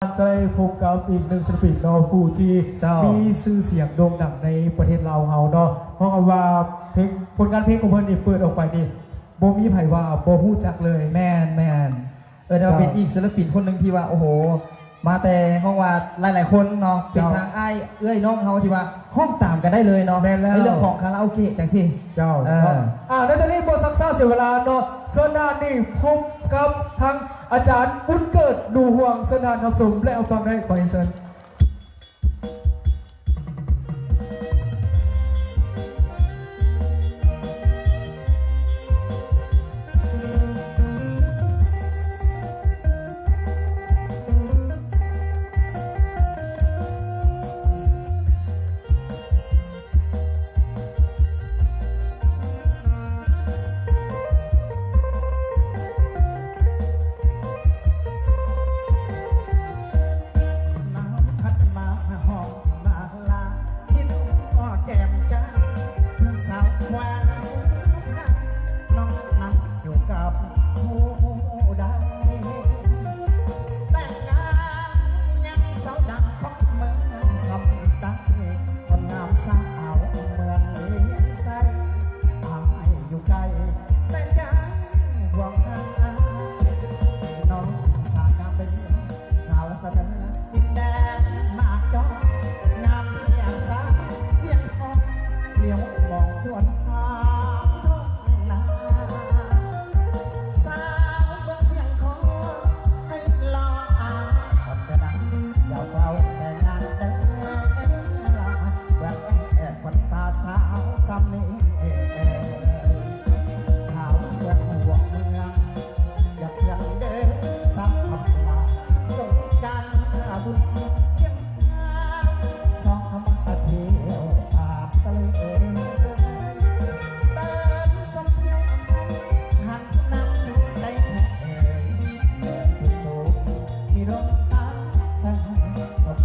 ຈະໄດ້ພົບກັບອີກໜຶ່ງສິລະປິນເນາະ ຜູ້ທີ່ ເຈົ້າ ມີຊື່ສຽງໂດ່ງດັງໃນປະເທດລາວເຮົາເນາະ. ເຮົາກໍວ່າເພງ ຜົນງານເພງຂອງເພິ່ນນີ້ເປີດອອກໄປນີ້ ບໍ່ມີໃຜວ່າບໍ່ຮູ້ຈັກເລີຍ. ແມ່ນໆ ເອີ້ນວ່າ ເຈົ້າ ເປັນອີກສິລະປິນຄົນໜຶ່ງທີ່ວ່າ ໂອ້ໂຫ ມາແຕ່ ເຮົາວ່າຫຼາຍໆຄົນເນາະ ເປັນ ເຈົ້າ ທາງອ້າຍເອື້ອຍນ້ອງເຮົາທີ່ວ່າຮ້ອງຕາມກັນໄດ້ເລີຍເນາະ ແມ່ນແລ້ວ ໃນເລື່ອງຂອງຄາຣາໂອເກະຈັ່ງຊີ້. ເຈົ້າ ເອີ ເນາະ ອ່າ ໃນຕອນນີ້ບໍ່ຊັກຊ້າເສຍເວລາເນາະ ເຊີນທ່ານນີ້ພົບກັບທາງອາຈານບຸນເກີດ ໜູຮວງ ເຊີນທ່ານຮັບຊົມ ແລະ ຮັບຟັງໄດ້ ຂໍຮຽນເຊີນ. ໜາວພັດມາຫອມມາລາ ຄິດຮອດແກ້ມຈາ ເພື່ອນສາວແຂວງ ນ້ອງນັ້ນຢູ່ກັບຜູ້ໃດ ແຕ່ງງານຍັງສາວດັງຂອງເມືອງຊຳໃຕ້ ຄົນງາມສາວເມືອງວຽງໄຊ ອາຍຢູ່ໃກ້ ແຕ່ໃຈຫວງຫາ ນ້ອງສາວງາມເປັນ ສາວສະເໜີດິນແດນໝາກຈອກ ງາມທຽບສາວວຽງທອງ ຫຼຽວມອງສວນຫາມທົ່ງນາ ສາວເມືອງຊຽງຂອງ ໃຫ້ລໍອາຍ ຄົນເດີນາ ຢ່າເຝົ້າແຕ່ງງານເດີລະ ເບິ່ງແອບຄົນຕາສາວຊ່ຳນີ້ ສາວເມືອງຫົວເມືອງ ຢ່າເຄື່ອງເດີສາມຄຳລາ ສົງການບຸນພຽງ ສອງຄຳວ່າທ່ຽວຕາມສະເຫຼີ ເດີນສົມພຽວ ຫັນນຳສູ່ໃຈແທ້ ເອີຍ ເດີນຜູ້ສູງ ມີລົມຕາສະຫາຍ ສົມ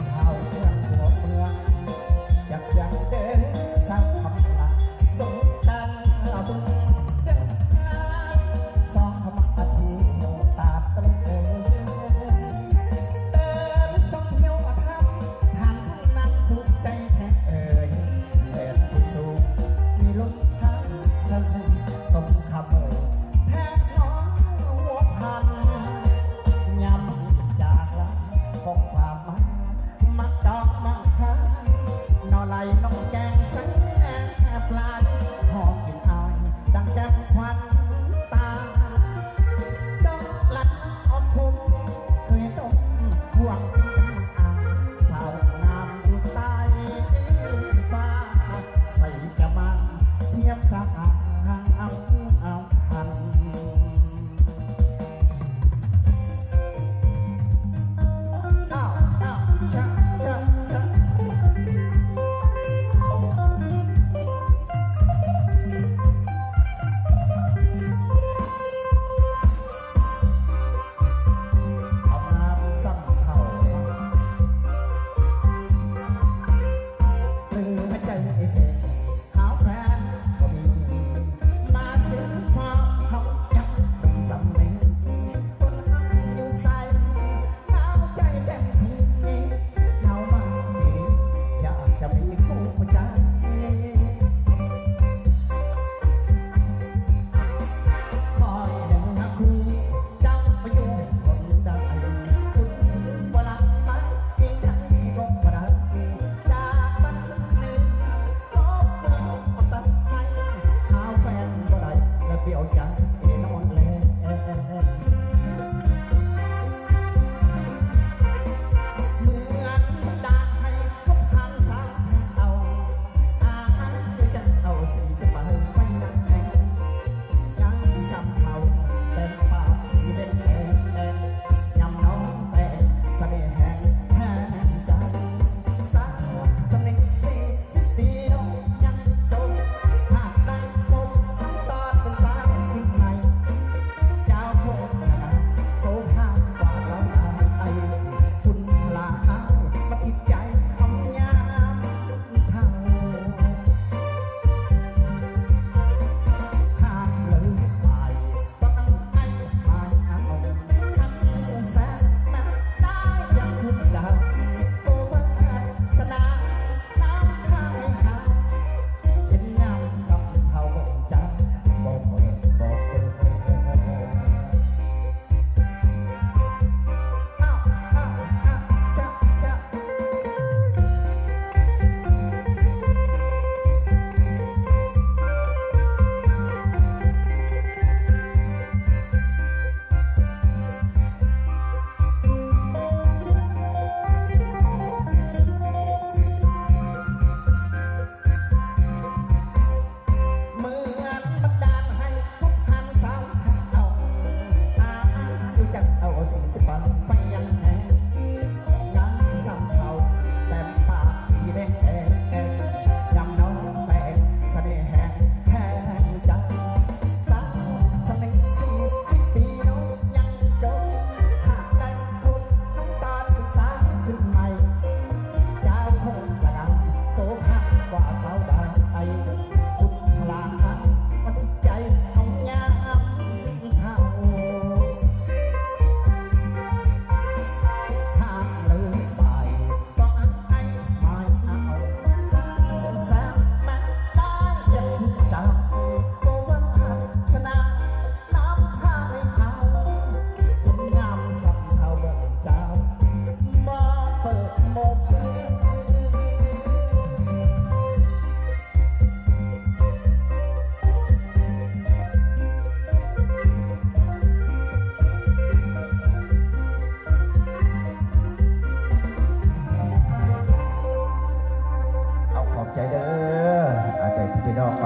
ສາວເມືອງຫົວເມືອງ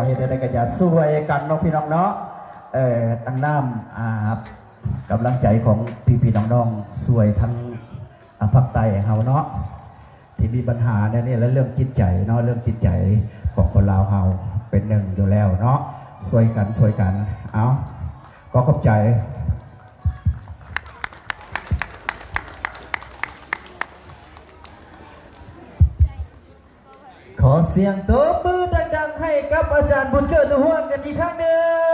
ເຮັດໃດກໍຢ່າຊ່ວຍກັນເນາະ ພີ່ນ້ອງເນາະ. ເອີ ຕັ້ງນ້ຳ ອ່າ ກຳລັງໃຈຂອງພີ່ໆນ້ອງໆ ຊ່ວຍທັງ ອ່າ ພາກໃຕ້ເຮົາເນາະ ທີ່ມີບັນຫາແນວນີ້ ແລະ ເລື່ອງຈິດໃຈເນາະ ເລື່ອງຈິດໃຈຂອງຄົນລາວເຮົາເປັນໜຶ່ງຢູ່ແລ້ວເນາະ. ຊ່ວຍກັນ ຊ່ວຍກັນ. ເອົາ ຂໍຂອບໃຈ. ຂໍສຽງຕົບມືດັງໆ ໃຫ້ກັບອາຈານບຸນເກີດ ໜູຮ່ວງ ກັນອີກຄັ້ງໜຶ່ງ.